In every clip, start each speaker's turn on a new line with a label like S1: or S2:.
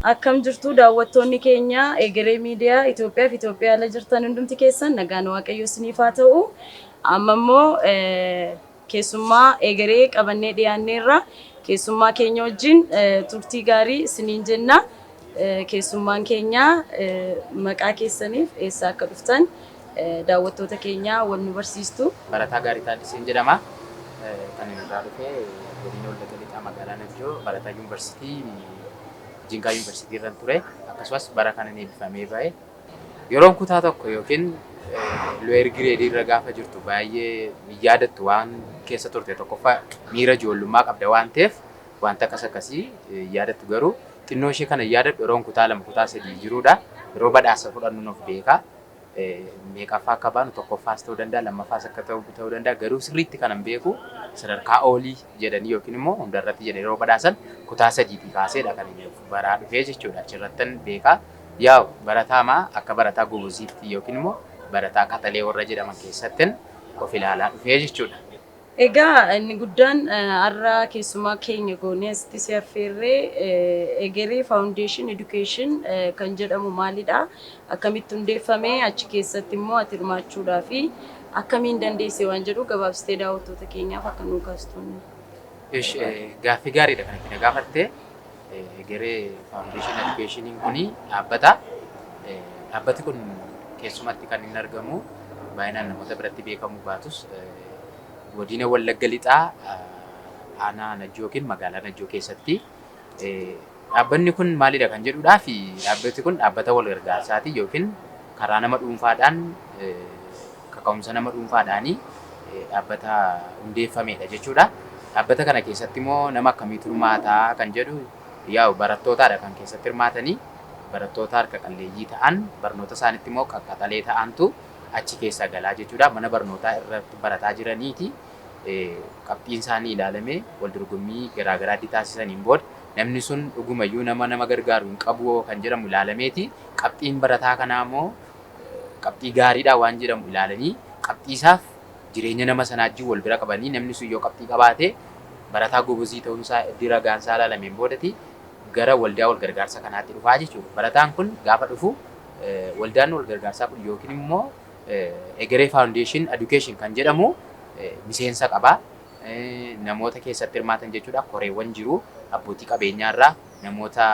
S1: Akkam jirtu daawwattoonni keenya Egeree Miidiyaa Itoophiyaa fi Itoophiyaa ala jirtan hundumti keessan nagaan Waaqayyoo isiniif haa ta'u. Amma immoo keessummaa Egeree qabannee dhiyaanneerra. Keessummaa keenya wajjin turtii gaarii isiniin jenna. Keessummaan keenya maqaa keessaniif eessaa akka dhuftan daawwattoota keenya wal nu barsiistu.
S2: Barataa Gaarii Taaddiseen jedhama. Kan inni irraa dhufe godina Wallagga Lixaa magaalaa Najjoo barataa yuunivarsiitii Jinkaa yuunivarsiitii irran ture. Akkasumas bara kanan eebbifamee bahe. Yeroon kutaa tokko yookiin lower grade irra gaafa jirtu baay'ee hin yaadattu waan keessa turte tokkoffaa miira ijoollummaa qabda waan ta'eef wanta akkas akkasii hin yaadattu garuu xinnoo ishee kana yaadadhu yeroon kutaa 2 kutaa 3 jiruudha. Yeroo badhaasa fudhannu nuuf beeka. Meeqaffaa akka baanu tokkoffaas ta'uu danda'a lammaffaas akka ta'u ta'uu danda'a garuu sirriitti kanan beeku sadarkaa oolii jedhanii yookiin immoo hundarratti jedhanii yeroo badhaasan kutaa sadiitii kaaseedha kan inni baraa dhufee jechuudha achirrattan beeka. Yaa'u barataamaa akka barataa goboziitti yookiin immoo barataa qaxalee warra jedhaman keessattin of ilaalaa dhufee jechuudha.
S1: Egaa inni guddaan har'a keessumaa keenya goonee asitti si affeerre Egeree Foundation Education kan jedhamu maalidha? Akkamitti hundeeffame? Achi keessatti immoo ati hirmaachuudhaa fi akkamiin dandeesse waan jedhu gabaabsitee daawwattoota keenyaaf akka nuu kaastuun.
S2: Ish gaaffii gaariidha kan itti na gaafatte. Egeree Foundation Educationiin kuni dhaabbata. Dhaabbati kun keessumatti kan inni argamu baay'inaan namoota biratti beekamu baatus godina Wallagga Lixaa aanaa Najjoo yookiin magaalaa Najjoo keessatti. Dhaabbanni kun maalidha kan jedhudhaa fi dhaabbati kun dhaabbata wal gargaarsaati yookiin karaa nama dhuunfaadhaan kaka'umsa nama dhuunfaadhaanii dhaabbata hundeeffamedha jechuudha. Dhaabbata kana keessatti immoo nama akkamiitu hirmaataa kan jedhu yaa'u barattootaadha kan keessatti hirmaatanii barattoota harka qalleeyyii ta'an barnoota isaaniitti immoo qaqqaxalee ta'antu achi keessa galaa jechuudha. Mana barnootaa irratti barataa jiraniiti qabxiin isaanii ilaalamee wal dorgommii garaagaraa itti taasisaniin booda namni sun dhugumayyuu nama nama gargaaru hin qabu kan jedhamu ilaalameeti qabxiin barataa kanaa immoo qabxii gaariidha waan jedhamu ilaalanii qabxiisaaf jireenya nama sanaa wajjin wal bira qabanii namni sun yoo qabxii qabaate barataa gobozii ta'uunsaa iddii ragaan isaa ilaalameen boodati gara waldaa wal gargaarsa kanaatti dhufaa jechuudha. Barataan kun gaafa dhufu waldaan wal gargaarsaa kun yookiin immoo Egeree Foundation Education kan jedhamu miseensa qaba. Namoota keessatti hirmaatan jechuudha. Koreewwan jiru abbootii qabeenyaarraa, namoota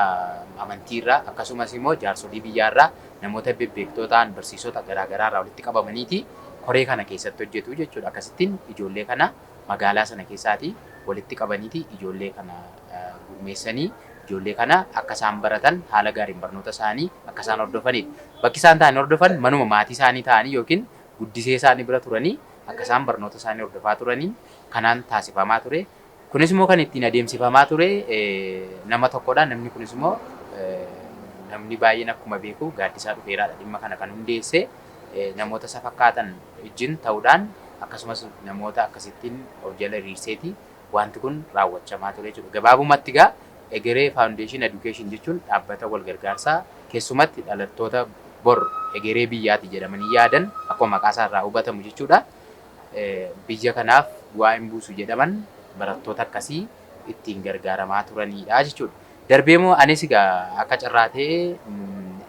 S2: amantiirraa akkasumas immoo jaarsolii biyyaarraa namoota bebbeektoo ta'an barsiisota garaagaraarraa walitti qabamaniiti koree kana keessatti hojjetu jechuudha. Akkasittiin ijoollee kana magaalaa sana keessaati walitti qabaniiti ijoollee kana gurmeessanii ijoollee kana akka isaan baratan haala gaariin barnoota isaanii akka isaan hordofanidha. Bakki isaan ta'anii hordofan manuma maatii isaanii ta'anii yookiin guddisee isaanii bira turanii akka isaan barnoota isaanii hordofaa turanii kanaan taasifamaa ture. Kunis immoo kan ittiin adeemsifamaa ture nama tokkodha. Namni kunis immoo namni baay'een akkuma beeku Gaaddisaa Dhufeeraadha. Dhimma kana kan hundeesse namoota isa fakkaatan wajjin ta'uudhaan akkasumas namoota akkasittiin of jala hiriirseeti wanti kun raawwachamaa ture jechuudha. Gabaabumatti egaa Egeree Foundation Education jechuun dhaabbata wal gargaarsaa keessumatti dhalattoota bor egeree biyyaati jedhamanii yaadan akkuma maqaa isaa irraa hubatamu jechuudha. Biyya kanaaf bu'aa hin buusu jedhaman barattoota akkasii ittiin gargaaramaa turanidha jechuudha. Darbee immoo anis egaa akka carraa ta'ee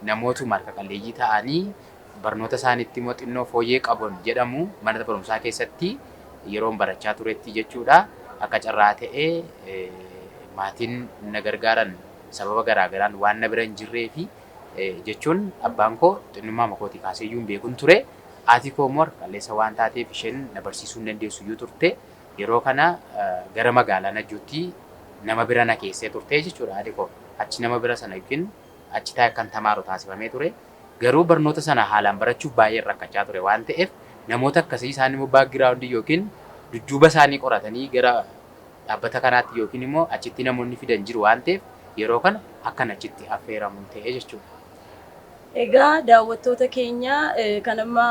S2: namootuma harka qalleeyyii ta'anii barnoota isaaniitti immoo xinnoo fooyyee qaban jedhamu mana barumsaa keessatti yeroon barachaa turetti jechuudha. Akka carraa ta'ee maatiin na gargaaran sababa garaagaraan waan na bira hin jirree fi jechuun abbaan koo xinnummaa makootii kaasee iyyuu hin beekun ture. Haati koo immoo harka qalleessa waan taateef isheen na barsiisuu hin dandeessu iyyuu turte. Yeroo kana gara magaalaa Najjootti nama bira na keessee turte jechuudha haadhi koo. Achi nama bira sana yookiin achi taa'ee akkan tamaaru taasifamee ture. Garuu barnoota sana haalaan barachuuf baay'een rakkachaa ture waan ta'eef namoota akkasii isaan immoo background yookiin dudduuba isaanii qoratanii gara dhaabbata kanaatti yookiin immoo achitti namoonni fidan jiru waan ta'eef yeroo kana akkan achitti affeeramu ta'e jechuudha.
S1: Egaa daawwattoota keenya kan amma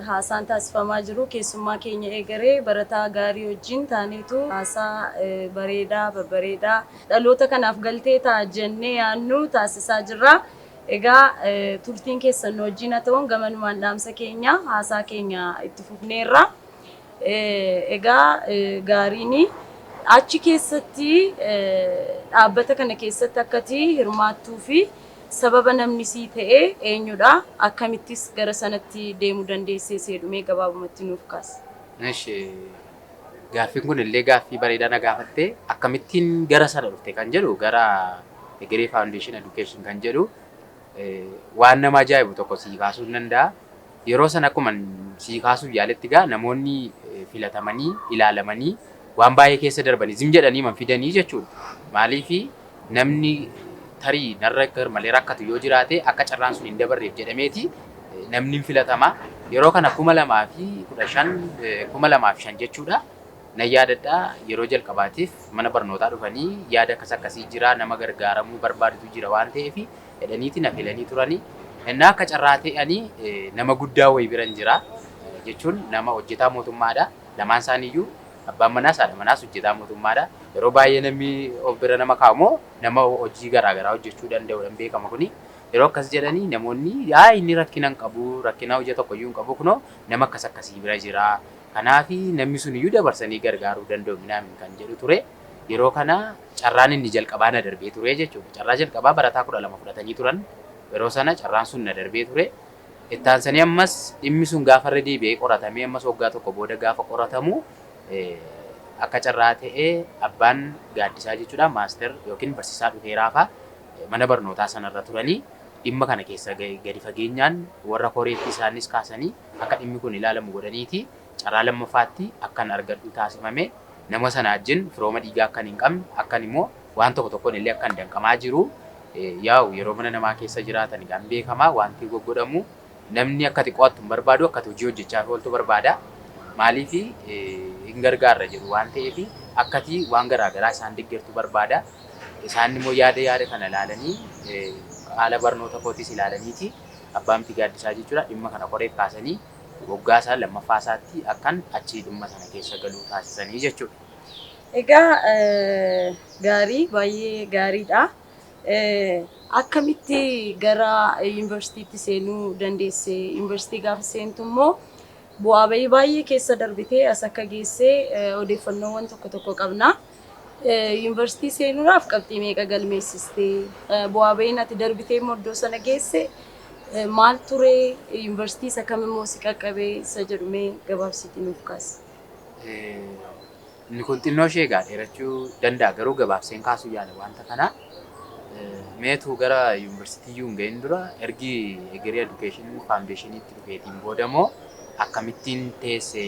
S1: haasaan taasifamaa jiru keessummaa keenya eegaree barataa gaarii wajjin taaneetu haasaa bareedaa babbareedaa dhaloota kanaaf galtee ta'a jennee yaadnu taasisaa jirra. Egaa turtiin keessan nu wajjin haa ta'uun gamanumaan dhaamsa keenya haasaa keenya itti fufneerra. Egaa gaariin Achi keessatti dhaabbata kana keessatti akkati hirmaattuu fi sababa namni sii ta'e eenyudha? Akkamittis gara sanatti deemuu dandeessee seedhumee gabaabumatti nuuf kaasa.
S2: Ishi, gaaffiin kun illee gaaffii bareedaa na gaafatte. Akkamittiin gara sana dhufte kan jedhu, gara Egeree Foundation Education kan jedhu, waan nama ajaa'ibu tokko sii kaasuu hin danda'a. Yeroo sana akkuma sii kaasuuf yaaletti gaa namoonni filatamanii ilaalamanii waan baay'ee keessa darbanii zim jedhanii man fidanii jechuudha. Maaliifi namni tarii narra garmalee rakkatu yoo jiraate akka carraan sun hin dabarreef jedhameeti namni hin filatama. Yeroo kana 2015, 2005 jechuudha. Nan yaadadha, yeroo jalqabaatiif mana barnootaa dhufanii yaada akkas akkasii jira, nama gargaaramuu barbaadutu jira waan ta'eef jedhaniiti na filanii turanii. Innaa akka carraa ta'anii nama guddaa wayii biran jira jechuun nama hojjetaa mootummaadha. Lamaan isaaniiyyuu, abbaan manaas haadha manaas, hojjetaa mootummaadha. Yeroo baay'ee namni of bira nama kaa'u nama hojii garaagaraa hojjechuu danda'uudhaan beekama kuni. Yeroo akkas jedhanii namoonni, yaa inni rakkina hin qabu, rakkina hojii tokko iyyuu hin qabu, kunoo nama akkas akkasii bira jira. Kanaafi namni sun iyyuu dabarsanii gargaaruu danda'u minaamin kan jedhu ture. Yeroo kana carraan inni jalqabaa na darbee ture jechuudha. Carraa jalqabaa barataa 12 fudhatanii turan. Yeroo sana carraan sun na darbee ture. Ittaansanii ammas dhimmi sun gaafa irra deebi'ee qoratamee, ammas waggaa tokko booda gaafa qoratamu, akka carraa ta'ee abbaan gaaddisaa jechuudha, master yookiin barsiisaa dhufeeraafaa mana barnootaa sanarra turanii dhimma kana keessa gadi fageenyaan warra koreetti isaanis kaasanii akka dhimmi kun ilaalamu godhaniiti carraa lammaffaatti akkan argadhu taasifame. Nama sana wajjin firooma dhiigaa akkan hin qabne, akkan immoo waan tokko tokkoon illee akkan danqamaa jiru, yaa'u yeroo mana namaa keessa jiraatan kan beekamaa wanti goggodhamu, namni akka xiqqoottu hin barbaadu, akka hojii hojjechaa ooltu barbaada. Maaliif hin gargaarra jedhu waan ta'eef akkati waan garaagaraa isaan deeggartu barbaada. Isaan immoo yaada kana ilaalanii, haala barnoota kootis ilaalaniiti abbaan gaaddisaa jechuudha dhimma kana koreef kaasanii waggaa isaa lammaffaa isaatti akkan achi dhimma sana keessa galuu taasisanii jechuudha.
S1: Egaa gaarii, baay'ee gaariidha. Akkamitti gara yuunivarsiitiitti seenuu dandeesse? Yuunivarsiitii gaafa seentu immoo bu'aa bahii baay'ee keessa darbitee as akka geessee odeeffannoowwan tokko tokko qabna. Yuunivarsiitii seenuudhaaf qabxii meeqa galmeessistee? Bu'aa bahiin ati darbitee immoo iddoo sana geesse maal ture? Yuunivarsiitii isa kam immoo si qaqqabee isa jedhumee gabaabsiitii nuuf kaasi.
S2: Inni kun xinnoo ishee egaa dheerachuu danda'a, garuu gabaabseen kaasuu yaala wanta kana. Meetuu gara yuunivarsiitii iyyuu hin gahin dura, ergi Egeree Education Foundationitti dhufeetiin booda moo akkamittiin teesse,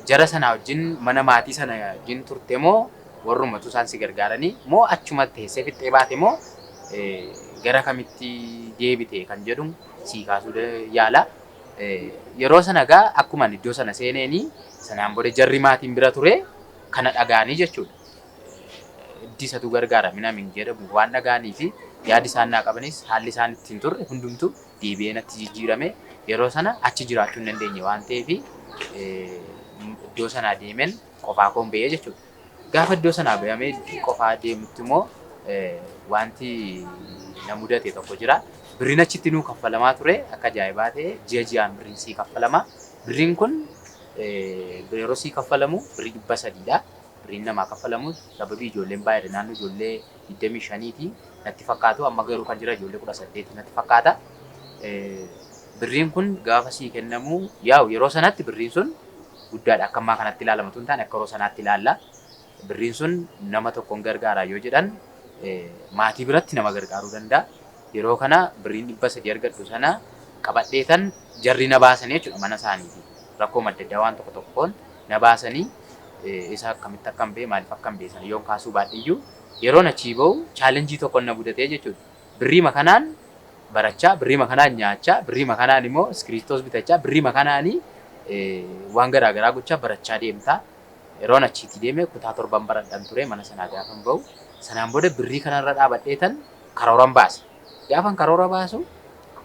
S2: jara sana wajjin mana maatii sana wajjin turte moo warrumatu isaan si gargaaranii moo achuma teessee fixxee baate moo gara kamitti deebite kan jedhu sii kaasuu yaala. Yeroo sana egaa akkuma iddoo sana seeneenii sanaan booda jarri maatiin bira ture kana dhaga'anii jechuudha. Iddi isatu gargaara minaamin jedhamu waan dhaga'anii fi yaadi isaan naa qabanis, haalli isaan ittiin turre hundumtuu deebi'ee natti jijjiirame. Yeroo sana achi jiraachuu hin dandeenye waan ta'eef iddoo sanaa deemeen qofaa koon ba'ee jechuudha. Gaafa iddoo sanaa bahamee qofaa deemutti immoo wanti na mudate tokko jira. Birriin achitti nuu kaffalamaa ture akka ajaa'ibaa ta'e, ji'a ji'aan birriin sii kaffalama. Birriin kun yeroo sii kaffalamu birrii 300dha. Birriin namaa kaffalamu sababii ijoolleen baay'eedha, naannoo ijoollee 25ti natti fakkaatu, amma garuu kan jira ijoollee 18 natti fakkaata. Birriin kun gaafa sii kennamu, yaa'u yeroo sanatti birriin sun guddaadha, akka ammaa kanatti ilaalamatu hin taane, akka yeroo sanaatti ilaalla. Birriin sun nama tokkoon gargaara yoo jedhan maatii biratti nama gargaaruu danda'a. Yeroo kana birriin 300 argadhu sana qabadheetan jarri na baasanii jechuudha mana isaaniiti. Rakkoo madda addaa waan tokko tokkoon na baasanii, isa akkamitti akkam ba'e, maaliif akkam ba'e sana yoon kaasuu baadheyyuu, yeroon achii bahu challenge tokko na mudatee jechuudha. Birriima kanaan barachaa, birriima kanaan nyaachaa, birriima kanaan immoo iskiriiptoos bitachaa, birriima kanaanii waan garaa garaa gochaa barachaa deemtaa. Yeroon achiitti deeme kutaa torban baradhan ture mana sanaa gaafan bahu. Sanaan booda birrii kanarra dhaabadheetan karooran baase. Gaafan karoora baasu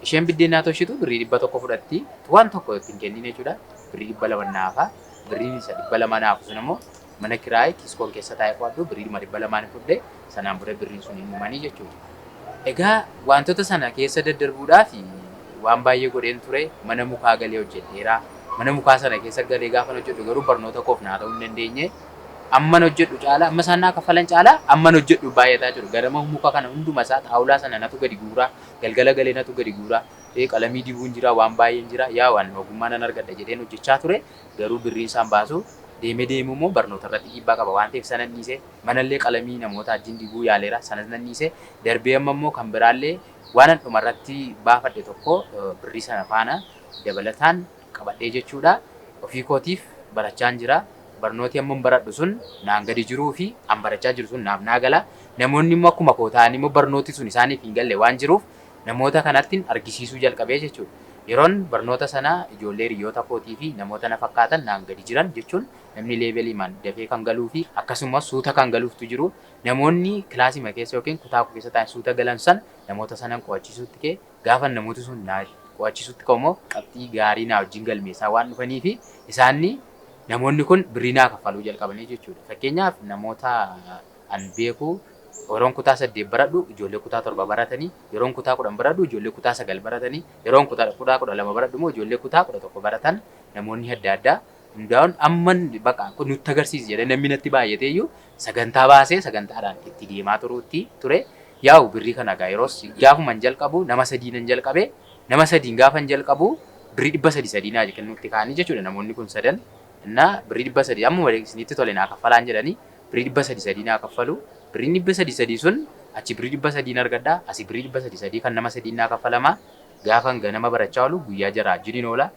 S2: isheen biddeenaa tolchitu birrii 100 fudhatti. Waan tokko ittiin kennin jechuudha. Birrii 200 naafa. Birriin isa 200 naafu sun immoo mana kiraayii kiiskoon keessa taa'ee qo'adhu birrii 200 fudhe. Sanaan booda birriin sun hin dhumanii jechuudha. Egaa wantoota sana keessa daddarbuudhaaf waan baay'ee godheen ture. Mana mukaa galee hojjedheera. Mana mukaa sana keessa galee gaafa hojjedhu garuu barnoota koof naa ta'uu hin dandeenye. Amman hojjedhu caalaa, amma isaan naa kaffalan caalaa amman hojjedhu baay'ataa jiru. Garama muka kana hunduma isaa xaawulaa sana natu gadi guuraa, galgala galee natu gadi guuraa, qalamii dibuun jira, waan baay'een jira. Yaa waan ogummaa nan argadha jedheen hojjechaa ture. Garuu birriin isaan baasu deemee deemu immoo barnoota irratti dhiibbaa qaba waan ta'eef sana dhiise. Manallee qalamii namoota wajjin dibuu yaaleera, sanas nan dhiise. Darbee amma immoo kan biraallee waan dhuma irratti baafadhe tokko birrii sana faana dabalataan qabadhee jechuudha. Ofii kootiif barachaan jira. Barnooti amma baradhu sun naan gadi jiruu fi an barachaa jiru sun naaf naa gala. Namoonni immoo akkuma koo ta'anii immoo barnooti sun isaaniif hin galle waan jiruuf namoota kanatti argisiisuu jalqabee jechuudha. Yeroon barnoota sana ijoollee hiriyoota kootii fi namoota na fakkaatan naan gadi jiran jechuun namni leebeliimaan dafee kan galuu fi akkasumas suuta kan galuuftu jiru. Namoonni kilaasima keessa yookiin kutaa keessa ta'an suuta galan san namoota sanan qo'achiisuutti kee gaafa namooti sun naa qo'achiisuutti ka'u qabxii gaarii naa wajjin galmeessaa waan dhufanii fi isaanni namoonni kun birrii naa kaffaluu jalqabanii jechuudha. Fakkeenyaaf namoota an beeku yeroon kutaa 8 baradhu ijoollee kutaa 7 baratanii, yeroon kutaa 10 baradhu ijoollee kutaa 9 baratanii, yeroon kutaa 12 baradhu immoo ijoollee kutaa 11 baratan namoonni adda addaa hundaa'uun amman baqa nutti agarsiisi jedhee namni natti baay'atee iyyuu sagantaa baasee sagantaadhaan itti deemaa turuutti ture. Yaa'u birrii kana egaa yeroos gaafuman jalqabu nama sadiinan jalqabe, nama sadiin gaafan jalqabu birrii 300 naa kennuutti kaa'anii jechuudha namoonni kun sadan. Innaa birrii 300 ammuma isinitti tole naa kaffalaan jedhanii birrii 300 naa kaffalu. Birriin 300 sun achi birrii 300 argadha, asii birrii 300 kan nama sadiin naa kaffalama. Gaafan ganama barachaa oolu guyyaa jara wajjin oola.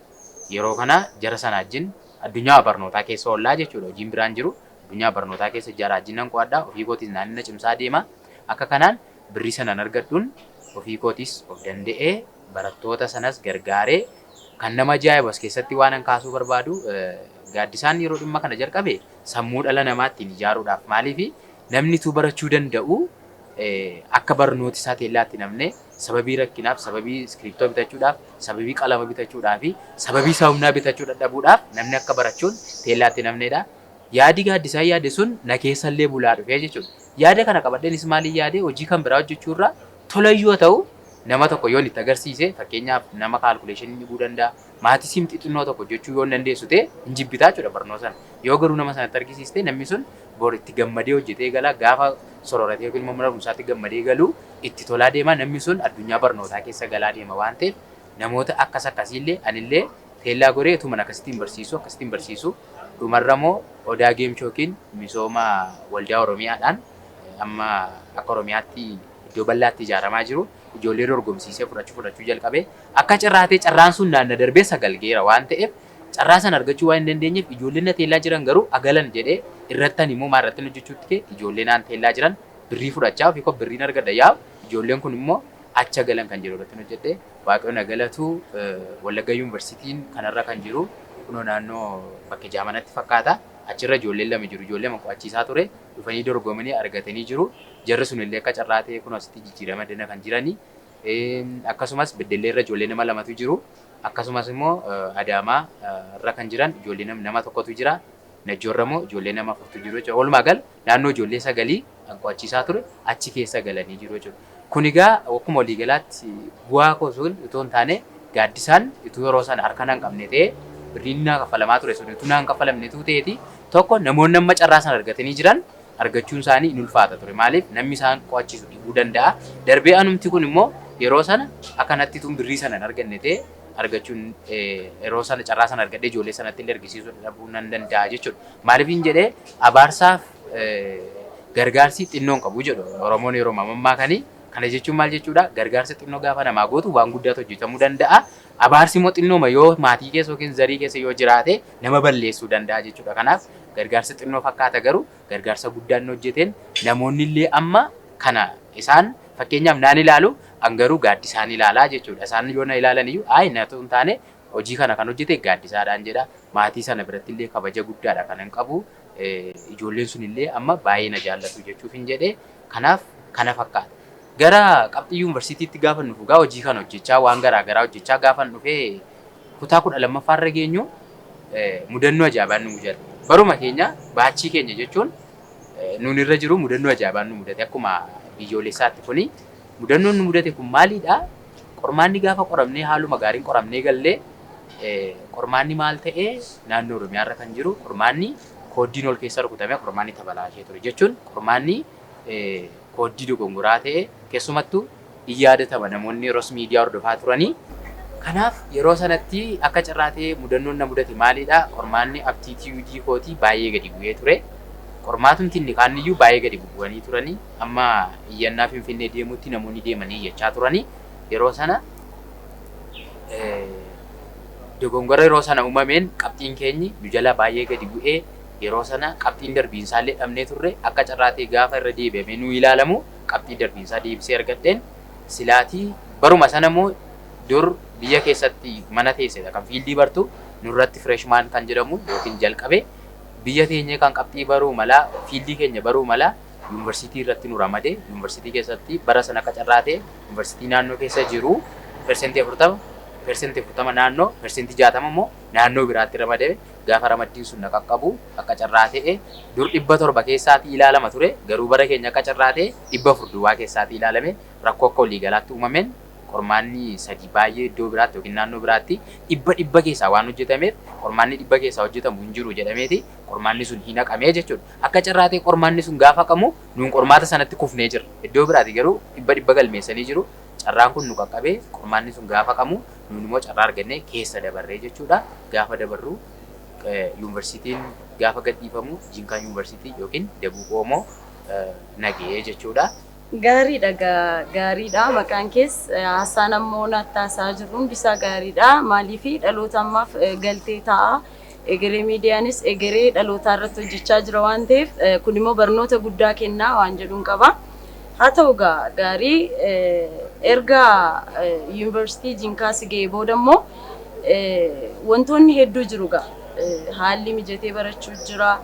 S2: Yeroo kana jara sana wajjin addunyaa barnootaa keessa oollaa jechuudha. Hojiin biraan jiru addunyaa barnootaa keessa jara wajjin nan qo'adha. Ofii kootiis naannina cimsaa deema. Akka kanaan birrii sanaan argadhuun ofii kootiis of danda'ee barattoota sanas gargaaree kan nama ajaa'ibu as keessatti waan an kaasuu barbaadu gaaddisaan yeroo dhimma kana jalqabe sammuu dhala namaattiin ijaaruudhaaf maaliif namni tu barachuu danda'u akka barnooti isaa teellaatti namne sababii rakkinaaf, sababii iskiriptoo bitachuudhaaf, sababii qalama bitachuudhaaf fi sababii saamnaa bitachuu dadhabuudhaaf namni akka barachuun teellaatti namnedha. Yaadi gaaddisaan yaade sun na keessallee bulaa dhufee jechuudha. Yaada kana qabadheenis maaliin yaade hojii kan biraa hojjechuurra tolayyoo ta'u nama tokko yoon itti agarsiise fakkeenyaaf nama kaalkuleeshinii dhibuu danda'a. Maatii simxii xinnoo tokko hojjechuu yoo hin dandeessu ta'e hin jibbitaa jechuudha barnoota sana. Yoo garuu nama sanatti argisiiste namni sun bor itti gammadee hojjetee gala gaafa sororatee yookiin immoo mana barumsaatti gammadee galu itti tolaa deema namni sun addunyaa barnootaa keessa galaa deema waan ta'eef namoota akkas akkasiillee anillee teellaa goree utuma akkasittiin barsiisu akkasittiin barsiisu dhumarra immoo Odaa Geemchoo yookiin misooma waldaa Oromiyaadhaan amma akka Oromiyaatti iddoo bal'aatti ijaaramaa jiru ijoollee dorgomsiisee fudhachuu jalqabe. Akka carraatee carraan sun naanna darbee 9 geera waan ta'eef carraa sana argachuu waan hin dandeenyeef ijoolleen na teellaa jiran garuu agalan jedhee irrattan immoo maal irratti hojjechuutti kee ijoollee naan teellaa jiran birrii fudhachaa ofii koo birriin argadha yaa'u ijoolleen kun immoo acha galan kan jedhu irratti hojjedhe. Waaqayyo na galatu Wallagga Yuunivarsiitiin kanarra kan jiru kunoo naannoo bakka Jaamanatti fakkaata. Achirra ijoolleen lama jiru ijoollee lama qo'achiisaa ture dhufanii dorgomanii argatanii jiru. Jarri sun illee akka carraa ta'e kunoo asitti jijjiirama dana kan jirani. Akkasumas Beddellee irra ijoollee nama lamatu jiru. Akkasumas immoo Adaamaa irra kan jiran ijoollee nama tokkotu jira. Najjoo irra immoo ijoollee nama afurtu jiru jechuudha. Walumaa gala naannoo ijoollee 9 kan qo'achiisaa ture achi keessa galanii jiru jechuudha. Kun egaa akkuma waliigalaatti bu'aa koo sun itoo hin taane gaaddisaan utuu yeroo sana harka nan qabne ta'ee birriin naa kaffalamaa ture sun utuu naan kaffalamne utuu ta'eeti tokko namoonni amma carraa sana argatanii jiran argachuun isaanii in ulfaata ture. Maaliif namni isaan qo'achiisu dhibuu danda'a. Darbee anumti kun immoo yeroo sana akkanatti tun birrii sana hin arganne ta'e argachuun yeroo sana carraa sana argadhee ijoollee sanatti illee argisiisuu dhabuu nan danda'a jechuudha. Maaliif hin jedhee abaarsaaf gargaarsi xinnoon qabu jedhu Oromoon yeroo mammaa kanii. Kana jechuun maal jechuudha? Gargaarsa xinnoo gaafa namaa gootu waan guddaatu hojjetamuu danda'a. Abaarsi immoo xinnooma yoo maatii keessa yookiin zarii keessa yoo jiraate nama balleessuu danda'a jechuudha. Kanaaf gargaarsa xinnoo fakkaata garuu gargaarsa guddaan hojjeteen namoonni illee amma kana isaan fakkeenyaaf naan ilaalu an garuu gaaddisaan ilaalaa jechuudha. Isaan yoo na ilaalan iyyuu ayi natu hin taane hojii kana kan hojjete gaaddisaadhaan jedha. Maatii sana biratti illee kabaja guddaadha kan hin qabu. Ijoolleen sun illee amma baay'ee na jaallatu jechuuf hin jedhee kanaaf kana fakkaata. Gara qabxii yuunivarsiitiitti gaafa dhufu gaa hojii kana hojjechaa waan garaa garaa hojjechaa gaafa dhufee kutaa 12ffaa irra geenyu mudannoo ajaa'ibaan nu mudate. Baruma keenya baachii keenya jechuun nuun irra jiru mudannoo ajaa'ibaan nu mudate akkuma biyyoolessaatti kuni mudannoon nu mudate kun maalidha? Qormaanni gaafa qoramnee haaluma gaariin qoramnee gallee qormaanni maal ta'ee naannoo Oromiyaa irra kan jiru qormaanni Kooddiin ol keessa rukutamee qormaanni tabalaashee ture jechuun qormaanni kooddii dogongoraa ta'e keessumattuu in yaadatama namoonni yeroos miidiyaa hordofaa turanii. Kanaaf yeroo sanatti akka carraa ta'ee mudannoon na mudate maalidha? Qormaanni aptitude kootii baay'ee gadi bu'ee ture. Qormaatumti inni kaaniyyuu baay'ee gadi bu'anii turanii, amma iyyannaa Finfinnee deemutti namoonni deemanii iyyachaa turanii. Yeroo sana dogongora yeroo sana uumameen qabxiin keenyi nu jala baay'ee gadi bu'ee, yeroo sana qabxiin darbiinsaa illee dhabnee turre. Akka carraa ta'e gaafa irra deebi'amee nu ilaalamu qabxii darbiinsaa deebisee argadheen. Silaatii baruma sana immoo dur biyya keessatti mana teessedha kan field bartu, nurratti freshman kan jedhamu yookiin jalqabe biyya teenyee kan qabxii baruu malaa, field keenya baruu malaa, yuunivarsiitii irratti nu ramade. Yuunivarsiitii keessatti bara sana akka carraa ta'e yuunivarsiitii naannoo keessa jiru 40%, 40% naannoo, 60% immoo naannoo biraatti ramadame. Gaafa ramaddiin sun na qaqqabu akka carraa ta'e dur 700 keessaatii ilaalama ture, garuu bara keenya akka carraa ta'e 400 duwwaa keessaatii ilaalame. Rakkoo akka waliigalaatti uumameen qormaanni sadii baay'ee iddoo biraatti yookiin naannoo biraatti dhibba dhibba keessaa waan hojjetameef, qormaanni dhibba keessaa hojjetamu hin jiru jedhameeti qormaanni sun hin haqamee jechuudha. Akka carraa ta'e qormaanni sun gaafa haqamu nuun qormaata sanatti kufnee jirra. Iddoo biraati garuu dhibba dhibba galmeessanii jiru. Carraan kun nu qaqqabee qormaanni sun gaafa haqamu nuun immoo carraa argannee keessa dabarree jechuudha. Gaafa dabarru, yuunivarsiitiin gaafa gadhiifamu, Jinkaan Yuunivarsiitii yookiin Dabuu Oomoo nagee jechuudha.
S1: Gaariidha, gaariidha. Maqaan kees, haasaan ammoo naatti haasaa jirru hundisaa gaariidha. Maaliif dhaloota ammaaf galtee ta'a. Egeree Miidiyaanis egeree dhalootaa irratti hojjechaa jira waan ta'eef, kun immoo barnoota guddaa kennaa waan jedhuun qaba. Haa ta'u gaa, gaarii. Erga yuunivarsiitii Jinkaa si ga'e booda immoo wantoonni hedduu jiru gaa. Haalli mijatee barachuu jira.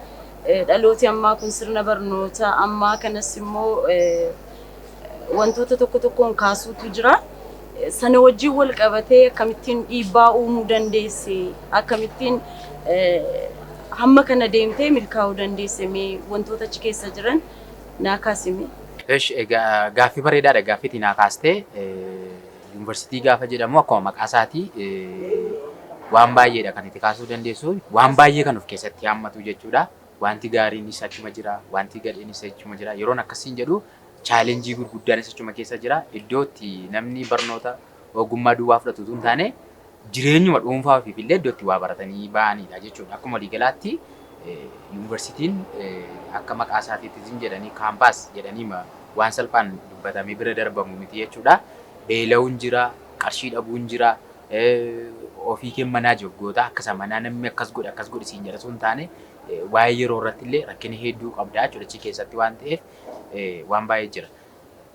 S1: Dhalooti ammaa kun sirna barnoota ammaa kanas immoo wantoota tokko tokkoon kaasuutu jira. Sana wajjin wal qabatee akkamittiin dhiibbaa uumuu dandeesse? Akkamittiin hamma kana deemtee milkaa'uu dandeesse? Mee wantoota achi keessa jiran naa kaasime.
S2: Esh, egaa gaaffii bareedaadha gaaffii naa kaastee. Yuunivarsiitii gaafa jedhamu akkuma maqaa isaatii waan baay'eedha kan itti kaasuu dandeessu. Waan baay'ee kan of keessatti hammatu jechuudha. Wanti gaariinis achuma jira, wanti gadheenis achuma jira. Yeroon akkasiin jedhu challenge gurguddaanis achuma keessa jira. Iddoo itti namni barnoota ogummaa duwwaa fudhatu utuu hin taane, jireenyuma dhuunfaa ofiif illee iddoo itti waa baratanii ba'anidha jechuudha. Akkuma waliigalaatti yuunivarsiitiin akka maqaa isaatiitti jedhanii campus jedhanii waan salphaan dubbatamee bira darbamu miti jechuudha. Beela'uun jira, qarshii dhabuun jira, ofii kee manaa joggoota akkasa manaa namni akkas godhe akkas godhe siin jedha osoo hin taane, waa'ee yeroo irratti illee rakkina hedduu qabda jechuudha achi keessatti waan ta'eef waan baay'ee jira.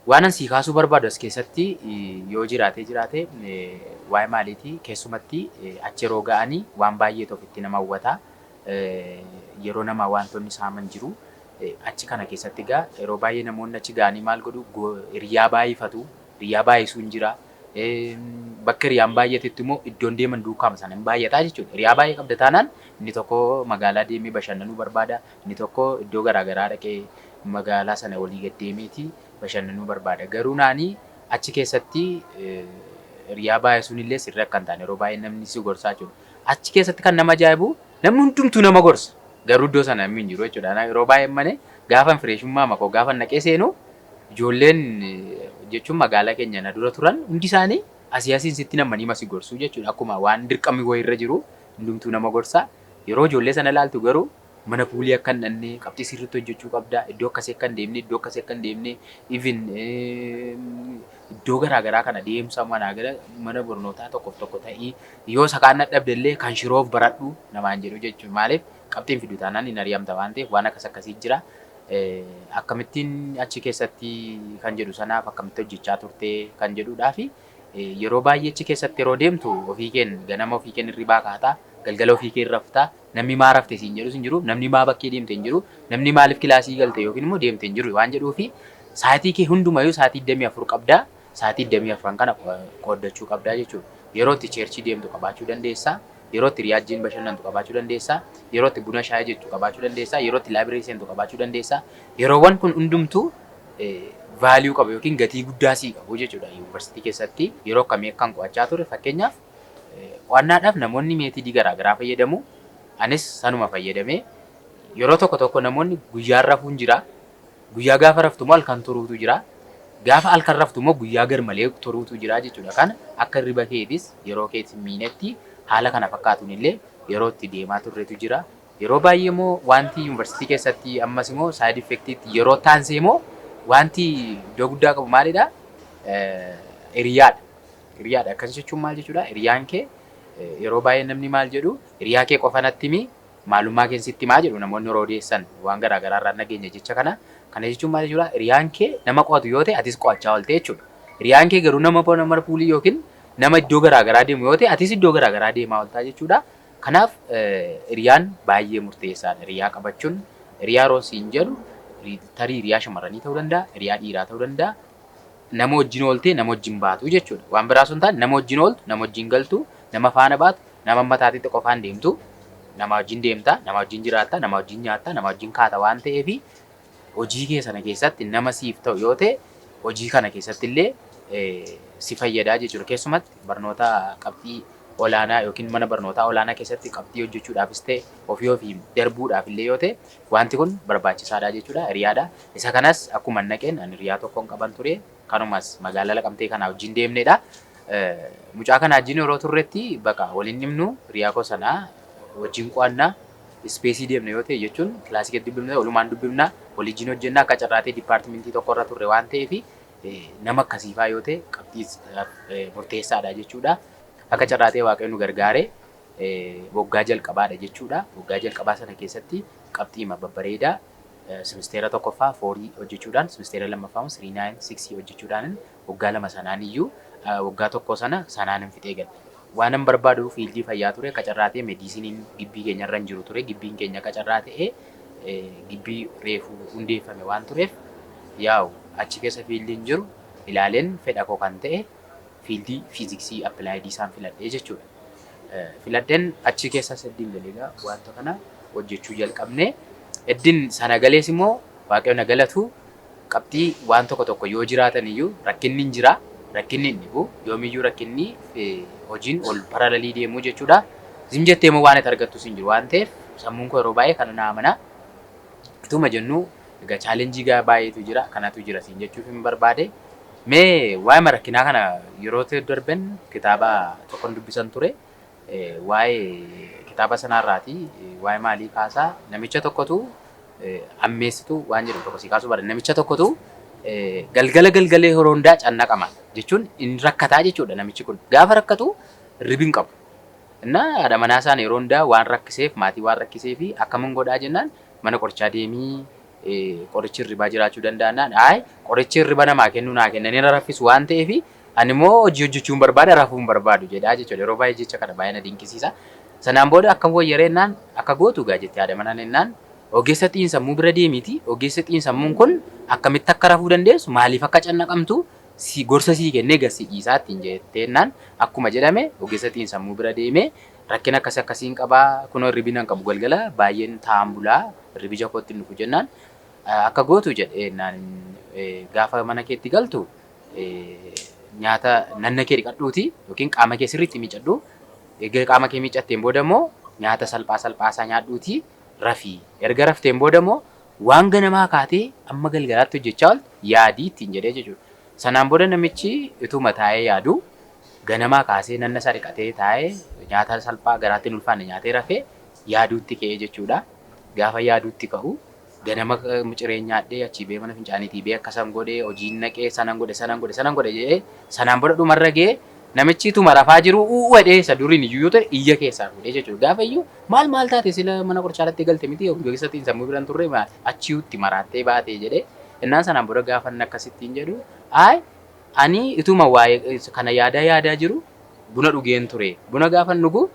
S2: Waan an sii kaasuu barbaadu as keessatti yoo jiraate jiraate waa'ee maaliiti? Keessumatti achi yeroo ga'anii waan baay'eetu ofitti nama hawwata. Yeroo namaa wantoonni saaman jiru. Achi kana keessatti egaa yeroo baay'ee namoonni achi ga'anii maal godhu? Hiriyaa baay'ifatu. Hiriyaa baay'isuun jira. Bakka hiriyaan baay'atetti immoo iddoon deeman duukaama sana hin baay'ataa jechuudha. Hiriyaa baay'ee qabda taanaan inni tokko magaalaa deemee bashannanuu barbaada. Inni tokko iddoo garaagaraa dhaqee magaalaa sana walii gad deemeeti bashannanuu barbaada. Garuu naanii achi keessatti hiriyaa baay'isuun illee sirrii akka hin taane yeroo baay'ee namni si gorsaa jechuudha. Achi keessatti kan nama ajaa'ibu namni hundumtuu nama gorsa. Garuu iddoo sana namni hin jiru jechuudha. Yeroo baay'ee malee gaafa freshummaa makoo gaafa naqee seenu ijoolleen jechuun magaalaa keenya na dura turan hundi isaanii asii asiin sitti namanii masi gorsuu jechuudha. Akkuma waan dirqamni wayirra jiru hundumtuu nama gorsa. Yeroo ijoollee sana ilaaltu garuu mana pool akka hin dhanne, qabxii sirriitti hojjechuu qabda, iddoo akkasii akka hin deemne, iddoo akkasii akka hin deemne, even iddoo garaagaraa kana deemsa manaa gara mana barnootaa tokkoof tokko ta'ii yoo isa kaan dadhabde illee kan shiroof baradhu namaan jedhu jechuudha. Maaliif qabxiin fidu taanaan hin ari'amta waan ta'eef waan akkas akkasii jira. Akkamittiin achi keessatti kan jedhu sanaaf akkamitti hojjechaa turte kan jedhudhaa fi yeroo baay'ee achi keessatti yeroo deemtu ofii keen ganama ofii keen hirribaa kaataa, galgala ofii keen raftaa. Namni maa rafte siin jedhus hin jiru, namni maa bakkee deemte hin jiru, namni maaliif kilaasii galte yookiin immoo deemte hin jiru waan jedhuu fi sa'aatii kee hundumayyuu sa'aatii 24 qabdaa, sa'aatii 24 kana qooddachuu qabdaa jechuudha. Yeroo itti church deemtu qabaachuu dandeessaa. Yeroo itti riyaajjiin bashannantu qabaachuu dandeessaa. Yeroo itti buna shaayii jettu qabaachuu dandeessaa. Yeroo itti library seentu qabaachuu dandeessaa. Yeroowwan kun hundumtuu value qabu yookiin gatii guddaa sii qabu jechuudha yuunivarsiitii keessatti. Yeroo akkamii akkan qo'achaa ture, fakkeenyaaf qo'annaadhaaf namoonni method garaagaraa fayyadamu. Anis sanuma fayyadamee Yeroo tokko tokko namoonni guyyaan rafuun jira. Guyyaa gaafa raftu immoo halkan turuutu jira. Gaafa halkan raftu immoo guyyaa garmalee turuutu jira jechuudha. Kana akka hirriba keetis yeroo keetis miinetti haala kana fakkaatuun illee yeroo itti deemaa turretu jira. Yeroo baay'ee immoo wanti yuunivarsiitii keessatti ammas immoo side effectiitti yeroo taansee immoo wanti iddoo guddaa qabu maalidha? Hiriyaadha. Hiriyaadha. Akkas jechuun maal jechuudha? Hiriyaan kee yeroo baay'ee namni maal jedhu, "Hiriyaa kee qofa natti himi, maalummaa kee sitti himaa," jedhu namoonni yeroo odeessan waan garaa garaa irraa nageenya jecha kana. Kana jechuun maal jechuudha? Hiriyaan kee nama qo'atu yoo ta'e, atis qo'achaa oolte jechuudha. Hiriyaan kee garuu nama puulii yookiin nama iddoo garaa garaa deemu yoo ta'e, atis iddoo garaa garaa deemaa ooltaa jechuudha. Kanaaf hiriyaan baay'ee murteessaadha. Hiriyaa qabachuun, hiriyaa yeroo siin jedhu, tarii hiriyaa shamarranii ta'uu danda'a, hiriyaa dhiiraa ta'uu danda'a. Nama wajjin ooltee nama wajjin baatu jechuudha. Waan biraa sun taane, nama wajjin ooltu, nama wajjin galtu, nama faana baatu, nama mataatitti qofaan deemtu, nama wajjin deemta, nama wajjin jiraatta, nama wajjin nyaatta, nama wajjin kaata waan ta'eefi hojii kee sana keessatti nama siif ta'u yoo ta'e, hojii kana keessatti illee si fayyadaa jechuudha. Keessumatti barnoota qabxii olaanaa yookiin mana barnootaa olaanaa keessatti qabxii hojjechuudhaafis ta'e, ofii ofii darbuudhaaf illee yoo ta'e, wanti kun barbaachisaadha jechuudha. Hiriyaadha. Isa kanas akkuma naqeen ani hiriyaa tokkoon qaban ture. Kanumas magaalaa Laqamtee kanaa wajjin deemnedha. Mucaa kana wajjin yeroo turretti baqa waliin dhimnu, hiriyaa koo sanaa wajjin qo'annaa ispeesii deemne yoo ta'e, jechuun kilaasii keessatti dubbifna, walumaan dubbifna, waliin hojjenna. Akka carraatee dipaartimentii tokkorra turre waan ta'eef, nama akkasiifaa yoo ta'e qabxii murteessaadha jechuudha. Akka carraatee Waaqayyo nu gargaaree waggaa jalqabaadha jechuudha. Waggaa jalqabaa sana keessatti qabxiima babbareedaa simisteera tokkoffaa 4 hojjechuudhaan, simisteera lammaffaa immoo 3.96 hojjechuudhaan, waggaa 2 sanaan iyyuu waggaa tokko sana sanaan hin fixee gale. Waan an barbaadu fiildii fayyaa ture. Akka carraa ta'e meediisiniin gibbii keenya irra hin jiru ture. Gibbiin keenya akka carraa ta'e gibbii reefu hundeeffame waan tureef, yaa'u achi keessa fiildiin jiru ilaaleen fedha koo kan ta'e fiildii fiiziksii appliedii isaan filadhee jechuudha. Filadheen achi keessa heddiin galee egaa wanta kana hojjechuu jalqabne. Heddiin sana galees immoo Waaqayyo na galatu, qabxii waan tokko tokko yoo jiraatan iyyuu rakkinni hin jira. Rakkinni hin dhibu. Yoomiyyuu rakkinni hojiin ol parallelii deemuu jechuudha. Zim jettee immoo waan itti argattus hin jiru waan ta'eef, sammuun koo yeroo baay'ee kana na amana. Ituma jennu egaa challengeii gaa baay'eetu jira, kanatu jira siin jechuuf hin barbaade. Mee waa'ee rakkinaa kana yeroo darban kitaaba tokkon dubbisan ture. Waa'ee kitaaba sanarraati waa'ee maalii kaasaa, namicha tokkotu ammeessituu waan jedhu tokko si kaasuu barbaada. Namicha tokkotu galgala galgalee yeroo hundaa cannaqama jechuun hin rakkataa jechuudha namichi kun. Gaafa rakkatu hirriba hin qabu. Innaa haadha manaa isaan yeroo hundaa waan rakkiseef, maatii waan rakkisee fi akkamiin godhaa jennaan, mana qorichaa deemii qorichi hirribaa jiraachuu danda'annaan, ayi, qorichi hirriba namaa kennu naa kennanii na raffisu waan ta'eef, ani immoo hojii hojjechuu hin barbaada, rafuu hin barbaadu jedhaa jechuudha. Yeroo baay'ee jecha kana baay'ee na dinqisiisa. Sanaan booda akkam wayyaree jennaan, akka gootu gaa jettee haadha manaan jennaan, ogeessa xiinsammuu bira deemiiti, ogeessa xiinsammuun kun akkamitti akka rafuu dandeessu, maaliif akka cannaqamtu si gorsa sii kennee gad si dhiisaa ittiin jettee jennaan, akkuma jedhame ogeessa xiinsammuu bira deemee, rakkina akkas akkasiin qabaa, kunoo hirribni nan qabu, galgala baay'een taa'an bulaa, hirribi ija kootti hin dhufu jennaan, akka gootu jedhee jennaan, gaafa mana keetti galtu nyaata nanna kee dhiqadhuuti yookiin qaama kee sirriitti miicadhu. Erga qaama kee miicatteen booda immoo nyaata salphaa salphaa isaa nyaadhuuti rafii. Erga rafteen booda immoo waan ganamaa kaatee amma galgalaatti hojjechaa ooltu yaadii ittiin jedhee jechuudha. Sanaan booda namichi utuma taa'ee yaadu, ganamaa kaasee nanna isaa dhiqatee taa'ee, nyaata salphaa garaatti hin ulfaanne nyaatee rafee yaaduutti ka'ee jechuudha. Gaafa yaaduutti ka'u, ganama cireen nyaadhee, achii ba'ee, mana fincaaniitii ba'ee, akkasan godhee, hojiin naqee, sanan godhe, sanan godhe, sanan godhe jedhee, sanaan booda dhumarra ga'ee namichi ituma rafaa jiru u'u jedhee, isa duriin iyyuu yoo ta'e iyya keessaa fuudhee jechuudha. Gaafa iyyuu, maal maal taate, sila mana qorichaatti galte miti, ogeessa sammuu biraan turre, achiitti maraattee baatee jedhee innaan, sanaan booda gaafa inni akkasittiin jedhu, ayi, ani ituma waa'ee kana yaadaa yaadaa jiru buna dhugeen ture. Buna gaafa dhugu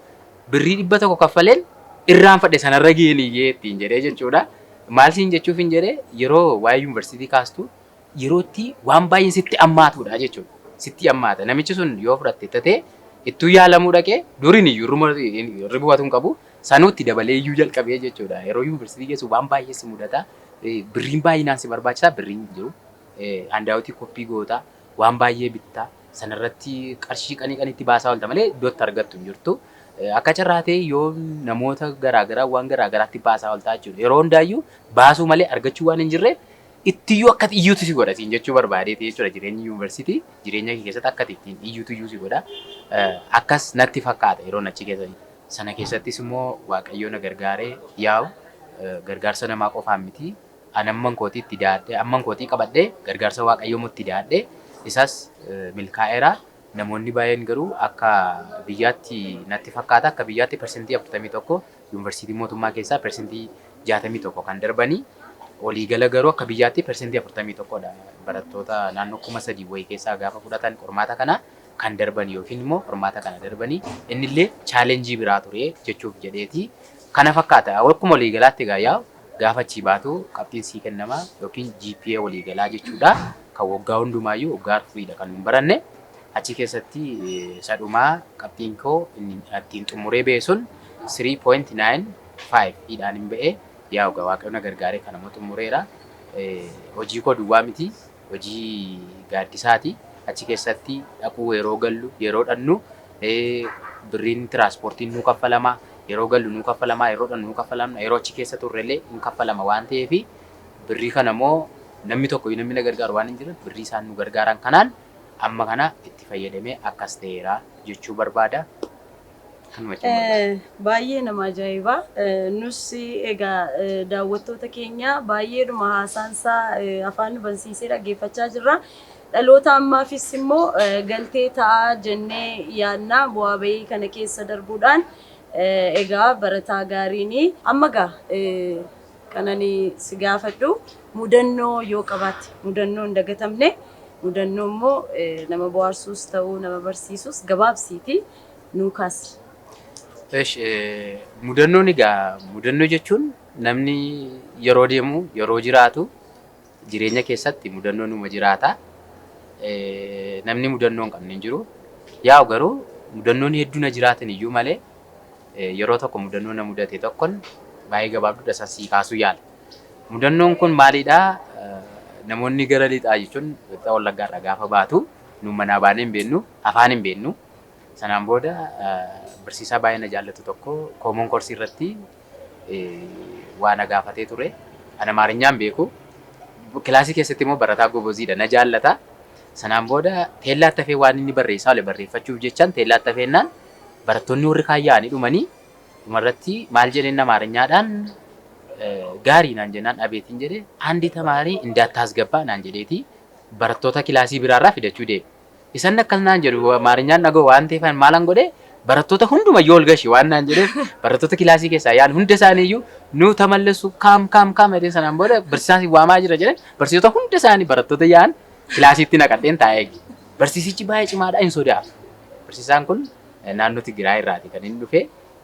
S2: birrii 100 kaffaleen irraanfadhe, sanarra geenii ittiin jedhee jechuudha. Maal siin jechuuf hin jedhee, yeroo waa'ee yuunivarsiitii kaastu yerootti waan baay'een sitti ammaatudha jechuudha. Sitti ammaata. Namichi sun yoo fudhatte tatee ittuu yaalamuu dhaqee duriin iyyuu hirriba hin qabu, sanuutti dabalee iyyuu jalqabee jechuudha. Yeroo yuunivarsiitii geessu waan baay'ee si mudata. Birriin baay'inaan si barbaachisa, birriin hin jiru. Handoutii copy goota, waan baay'ee bittaa, sanarratti qarshii qanii qaniitti baasaa oolta malee iddoo itti argattu hin jirtu. Akka carraa ta'e yoo namoota garaagaraa waan garaagaraatti baasaa ooltaa jechuudha. Yeroo hundaayyuu baasuu malee argachuu waan hin jirreef ittiyyuu akka iyyuutu si godha siin jechuu barbaadeeti jechuudha. Jireenyi yuunivarsiitii jireenya kee keessatti akka ittiin iyyuutu iyyuu si godha. Akkas natti fakkaata yeroo achi keessa. Sana keessattis immoo Waaqayyo na gargaaree, yaa'u gargaarsa namaa qofaan miti. Ani amman kootii itti daadhee, amman kootii qabadhee, gargaarsa Waaqayyoo immoo itti daadhee isas milkaa'eera. Namoonni baay'een garuu akka biyyaatti natti fakkaata, akka biyyaatti 41% yuunivarsiitii mootummaa keessaa 61% kan darbanii, waliigala garuu akka biyyaatti 41%dha, barattoota naannoo 3,000 wayii keessaa gaafa fudhatan qormaata kana kan darban yookiin immoo qormaata kana darbanii, innillee challenge biraa ture jechuuf jedheeti. Kana fakkaata. Akkuma waliigalaatti egaa yaa'u gaafa achii baatu qabxiin sii kennama yookiin GPA waliigalaa jechuudha. Kan waggaa hundumaayyuu waggaa afuriidha kan nun baranne. Achi keessatti sadhumaa qabxiin koo inni ittiin xumuree ba'e sun 3.95 hidhaan hin ba'e. Yaa egaa Waaqayyo na gargaaree kan immoo xumureera. Hojii koo duwwaa miti, hojii gaaddisaati. Achi keessatti dhaquu yeroo gallu, yeroo dhannu birriin tiraanspoortiin nuu kaffalama. Yeroo gallu nuu kaffalama, yeroo dhannu nuu kaffalama, yeroo achi keessa turrellee hin kaffalama waan ta'eef, birrii kana immoo namni tokko namni na gargaaru waan hin jirreef, birrii isaan nu gargaaran kanaan amma kana itti fayyadamee akkas ta'eera jechuu barbaada. Kanuma jechuun barbaada.
S1: Baay'ee nama ajaa'iba. Nus egaa daawwattoota keenya baay'eedhuma haasaansaa afaan nu bansiisee dhaggeeffachaa jirra. Dhaloota ammaafis immoo galtee ta'aa jennee yaadna bu'aa bahii kana keessa darbuudhaan egaa barataa gaariini. Amma egaa kan ani si gaafadhu, mudannoo yoo qabaatte, mudannoo hin dagatamne, mudannoo immoo nama bohaarsuus ta'uu nama barsiisus, gabaabsiiti nuu kaasi.
S2: Esh, mudannoon egaa mudannoo jechuun namni yeroo deemu, yeroo jiraatu, jireenya keessatti mudannoo numa jiraata. Namni mudannoo hin qabne hin jiru. Yaa'u garuu mudannoon hedduu na jiraatan iyyuu malee, yeroo tokko mudannoo na mudate tokkon baay'ee gabaabduudha, isa sii kaasuu yaala. Mudannoon kun maalidhaa? Namoonni gara lixaa jechuun lixa Wallaggaarraa gaafa baatu nu manaa baanee hin beeknu, afaan hin beeknu. Sanaan booda barsiisaa baay'ee na jaallatu tokko common course irratti waa na gaafatee ture. Ani Amaarinyaan beeku. Kilaasii keessatti immoo barataa goboziidha, na jaallata. Sanaan booda teellaatti hafee waan inni barreessaa oole barreeffachuuf jechaan teellaatti hafeennaan, barattoonni warri kaan yaa'anii dhumanii, dhumarratti maal jedheen, Amaarinyaadhaan gaarii naan jennaan, abeetiin jedhe, አንድ ተማሪ እንዳታስገባ naan jedheeti barattoota kilaasii biraarraa fidachuu deeme. Isan akkas naan jedhu Amaarinyaan dhaga'u waan ta'eef, maalan godhe, barattoota hunduma yoo ol gashi waan naan jedheef, barattoota kilaasii keessaa yaan hunda isaaniiyyuu nu tamallesu kaam kaam kaam jedhee, sanaan booda barsiisaan waamaa jira jedheen, barsiisota hunda isaanii barattoota yaan kilaasiitti naqadheen taa'ee eegi. Barsiisichi baay'ee cimaadha, hin sodaatu. Barsiisaan kun naannoo Tigraay irraati kan inni dhufe,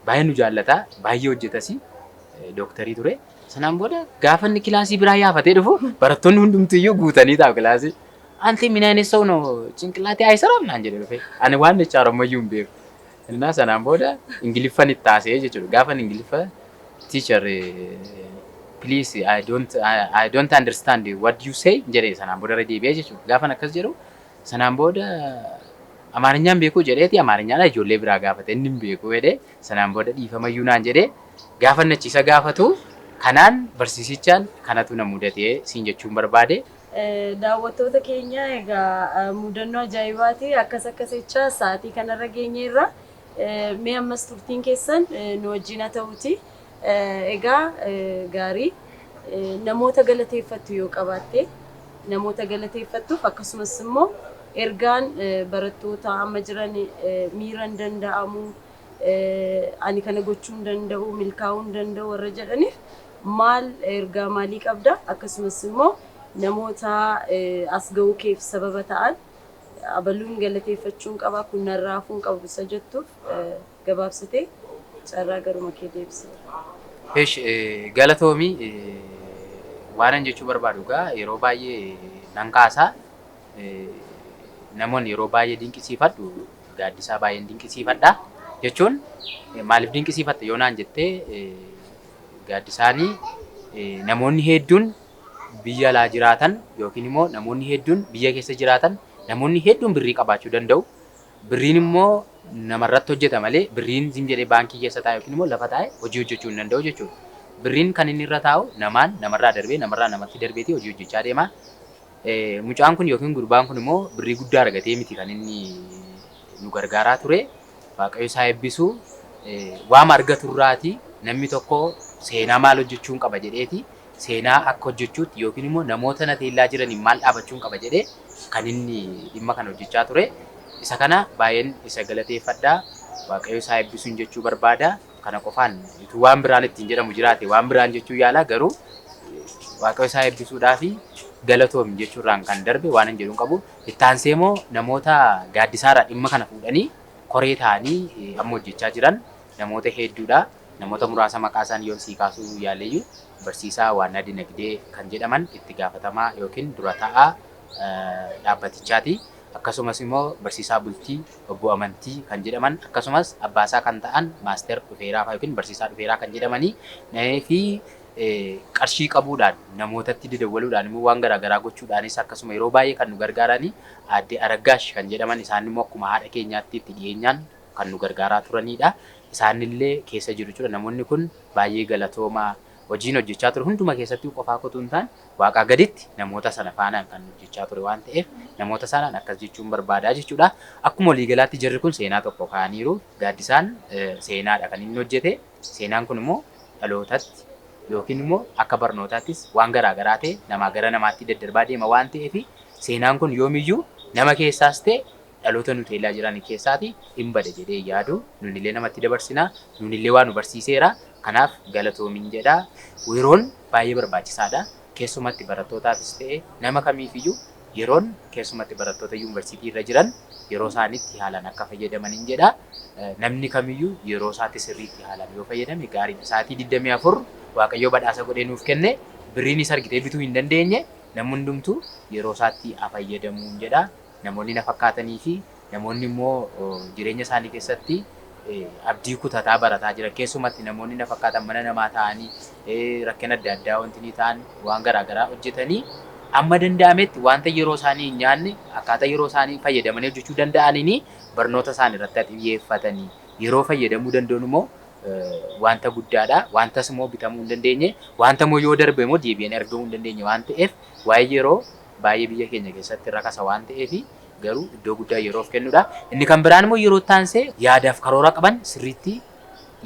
S2: baay'ee nu jaallata, baay'ee hojjetas, dooktarii ture. Sanaan booda gaafa inni kilaasii biraa yaafatee dhufu barattoonni hundumtiyyuu guutanii taa'u kilaasii. አንተ ምን አይነት ሰው ነው? ጭንቅላቴ አይሰራም naan jedhe dhufe. Ani waan jecha Oromooyyuu hin beeku. Innaa sanaan booda Ingiliffan itti haasa'ee jechuudha. Gaafan Ingiliffa "Teacher, please, I don't understand what you say" jedhee, sanaan booda irra deebi'ee jechuudha. Gaafan akkas jedhu sanaan booda Amaarinyaan beekuu jedheeti Amaarinyaan ijoollee biraa gaafate, inni hin beeku jedhee, sanaan booda dhiifamayyuu naan jedhee, gaafa inni isa gaafatu kanaan barsiisichaan kanatu na mudatee siin jechuun barbaade.
S1: Daawwattoota keenya, egaa mudannoo ajaa'ibaati. Akkas akkas jecha sa'aatii kanarra geenyeerra. Mee ammas turtiin keessan nu wajjin haa ta'uti. Egaa gaarii, namoota galateeffattu yoo qabaatte, namoota galateeffattuuf, akkasumas immoo ergaan barattoota amma jiran miira hin danda'amu, ani kana gochuu hin danda'u, milkaa'uu hin danda'u warra jedhaniif maal ergaa maalii qabda? Akkasumas immoo namoota as ga'uu keef sababa ta'an, abaluun galateeffachuun qaba, kun narraa hafuu hin qabu isa jettuuf, gabaabsitee carraa garuma kee deebisee.
S2: Esh, galatoomii. Waanan jechuu barbaadu egaa yeroo baay'ee nan kaasaa. Namoonni yeroo baay'ee dinqisiifadhu, gaaddisaa baay'een dinqisiifadha. Jechuun maaliif dinqisiifatta yoo naan jettee, gaaddisaanii namoonni hedduun biyya alaa jiraatan yookiin immoo namoonni hedduun biyya keessa jiraatan, namoonni hedduun birrii qabaachuu danda'u. Birriin immoo namarratti hojjeta malee birriin zim jedhee baankii keessa taa'e yookiin immoo lafa taa'e hojii hojjechuu hin danda'u jechuudha. Birriin kan inni irra taa'u namaan namarraa darbee namarraa namatti darbeetii hojii hojjechaa deema. Mucaan kun yookiin gurbaan kun immoo birrii guddaa argatee miti kan inni nu gargaaraa ture. Waaqayyo isaa eebbisu. Waama argaturraati namni tokko seenaa maal hojjechuun qaba jedheeti seenaa akka hojjechuutti yookiin immoo namoota na teellaa jiraniin maal dhaabachuun qaba jedhee kan inni dhimma kana hojjechaa ture. Isa kana baay'een isa galateeffadha. Waaqayyo isaa eebbisuun jechuu barbaada. Kana qofaan utuu waan biraan ittiin jedhamu jiraate waan biraan jechuu yaala, garuu Waaqayyo isaa eebbisuudhaa fi galatoomi jechuurraan kan darbe waan hin jedhu hin qabu. Itti aansee immoo namoota gaaddisaarraa dhimma kana fuudhanii koree ta'anii amma hojjechaa jiran namoota hedduudha. Namoota muraasa maqaa isaanii yoon sii kaasuu yaaleyyuu, barsiisaa Waannaa Dinagdee kan jedhaman itti gaafatamaa yookiin dura taa'aa dhaabbatichaati. Akkasumas immoo barsiisaa Bultii, obbo Amantii kan jedhaman, akkasumas abbaasaa kan ta'an Maaster Dhufeeraa yookiin barsiisaa Dhufeeraa kan jedhamanii fi qarshii qabuudhaan namootatti didawwaluudhaan immoo waan garaagaraa gochuudhaanis akkasuma yeroo baay'ee kan nu gargaaranii aadde Araggaash kan jedhaman, isaan immoo akkuma haadha keenyaatti itti dhiyeenyaan kan nu gargaaraa turanidha. Isaanillee keessa jiru jechuudha. Namoonni kun baay'ee galatoomaa. Hojiin hojjechaa ture hunduma keessatti qofaa kotu hin taane, waaqaa gaditti namoota sana faanaan kan hojjechaa ture waan ta'eef namoota sanaan akkas jechuun barbaadaa jechuudha. Akkuma waliigalaatti jarri kun seenaa tokko kaa'aniiru. Gaaddisaan seenaadha kan inni hojjete. Seenaan kun immoo dhalootatti yookiin immoo akka barnootaattis waan garaagaraa ta'e namaa gara namaatti daddarbaa deema waan ta'eef, seenaan kun yoomiyyuu nama keessaas ta'e dhaloota nu teellaa jiran keessaati hin bada jedhee yaadu. Nunillee namatti dabarsina, nunillee waa nu barsiiseera. Kanaaf galatoomin jedha. Yeroon baay'ee barbaachisaadha. Keessumatti barattootaafis ta'e nama kamiifiyyuu yeroon, keessumatti barattoota yuunivarsiitii irra jiran yeroo isaaniitti haalaan akka fayyadamanin jedha. Namni kamiyyuu yeroo isaatti sirriitti haalaan yoo fayyadame gaariidha. Sa'aatii 24 Waaqayyoo badhaasa godhee nuuf kenne, birriinis argitee bituu hin dandeenye, namni hundumtuu yeroo isaatti haa fayyadamuun jedha. Namoonni na fakkaatanii fi namoonni immoo jireenya isaanii keessatti abdii kutataa barataa jiran, keessumatti namoonni na fakkaatan mana namaa ta'anii rakkina adda addaa wanti ni ta'an waan garaagaraa hojjetanii, amma danda'ametti wanta yeroo isaanii hin nyaanne akkaataa yeroo isaanii fayyadamanii hojjechuu danda'aniin barnoota isaanii irratti xiyyeeffatanii yeroo fayyadamuu danda'an immoo wanta guddaadha. Wantas immoo bitamuu hin dandeenye, wanta immoo yoo darbe immoo deebi'anii argamuu hin dandeenye waan ta'eef, waa'ee yeroo baay'ee biyya keenya keessatti rakasa waan ta'eef, garuu iddoo guddaa yeroof kennudha. Inni kan biraan immoo yeroo taansee yaadaaf karoora qaban sirriitti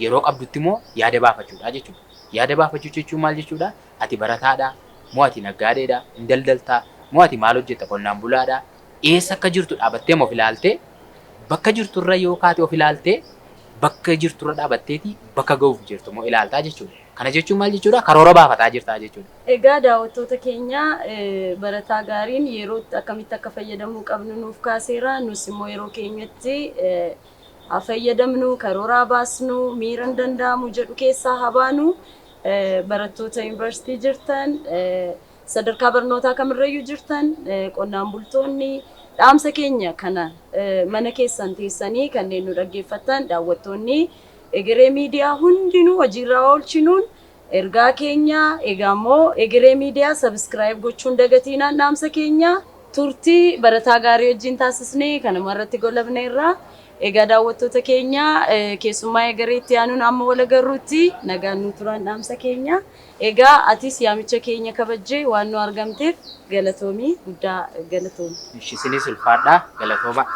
S2: yeroo qabdutti immoo yaada baafachuudha jechuudha. Yaada baafachuu jechuun maal jechuudha? Ati barataadha, moo ati naggaadeedha, hin daldaltaa, moo ati maal hojjetta, qonnaan bulaadha? Eessa akka jirtu dhaabattee of ilaaltee, bakka jirturra yoo kaate of ilaaltee, bakka jirturra dhaabatteeti bakka ga'uuf jirtu immoo ilaaltaa jechuudha. Kana jechuun maal jechuudha? Karoora baafataa jirtaa jechuudha.
S1: Egaa daawwattoota keenya, barataa gaariin yerootti akkamitti akka fayyadamuu qabnu nuuf kaaseera. Nus immoo yeroo keenyatti haa fayyadamnu, karooraa baasnu, miira hin danda'amu jedhu keessaa haa baanu. Barattoota yuunivarsiitii jirtan, sadarkaa barnootaa kamirrayyuu jirtan, qonnaan bultoonni, dhaamsa keenya kana mana keessan teessanii kanneen nu dhaggeeffattan, daawwattoonni Egeree Miidiyaa hundinuu hojiirra oolchinuun ergaa keenya. Egaa immoo Egeree Miidiyaa subscribe gochuun dagatiinaan dhaamsa keenya. Turtii barataa gaarii wajjin taasisnee kanuma irratti golabneerra. Egaa daawwattoota keenya, keessummaa egeree itti aanuun amma wal agarruutti nagaan nu turaan dhaamsa keenya. Egaa atis yaamicha keenya kabajjee waan nu argamteef galatoomii, guddaa galatoomi.
S2: Isinis ulfaadhaa, galatooma.